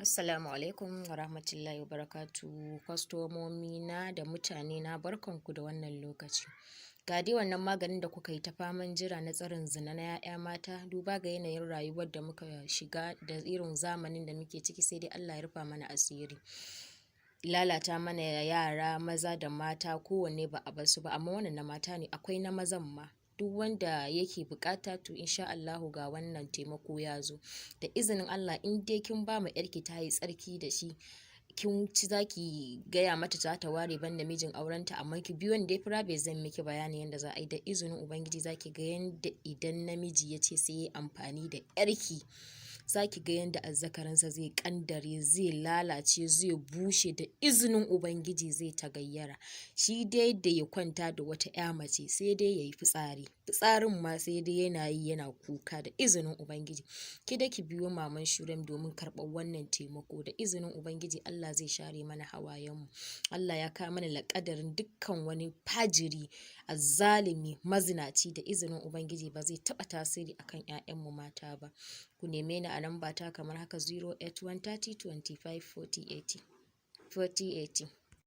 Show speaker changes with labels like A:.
A: Assalamu alaikum wa rahmatullahi wa barakatuhu. Kwastomomi na da mutane na, barkanku da wannan lokaci. Ga dai wannan maganin da kuka yi ta faman jira na tsarin zina na 'ya'ya mata. Duba ga yanayin rayuwar da muka shiga da irin zamanin da muke ciki, sai dai Allah ya rufa mana asiri. Lalata mana yara maza da mata, kowanne ba a bar su ba, amma wannan na mata ne, akwai na mazan ma. Duk wanda yake bukata, to insha Allahu ga wannan taimako ya zo. Da izinin Allah, in dai kin ba ma 'yarki ta yi tsarki da shi, kin ci zaki gaya mata za ta ware banda mijin aurenta, amma ki biyo ni dai private, zan miki bayani yanda za a yi. Da izinin Ubangiji, zaki ga yanda idan namiji ya ce sai yayi amfani da 'yarki, zaki ga yanda azzakarinsa zai kandare, zai lalace, zai bushe. Da izinin Ubangiji zai tagayyara. Shi dai da ya kwanta da wata 'ya mace, sai dai yayi fitsari, fitsarin ma sai dai yana yi yana kuka. Da izinin Ubangiji, ki dai ki biyo Maman Shurem domin karɓar wannan taimako. Da izinin Ubangiji, Allah zai share mana hawayenmu. Allah ya kawo mana laƙadarin dukkan wani fajiri, azzalumi, mazinaci. Da izinin Ubangiji, ba zai taɓa tasiri akan 'ya'yanmu mata ba. Ku neme ni a lamba ta kamar haka: 081 30 25 40 80 40 80.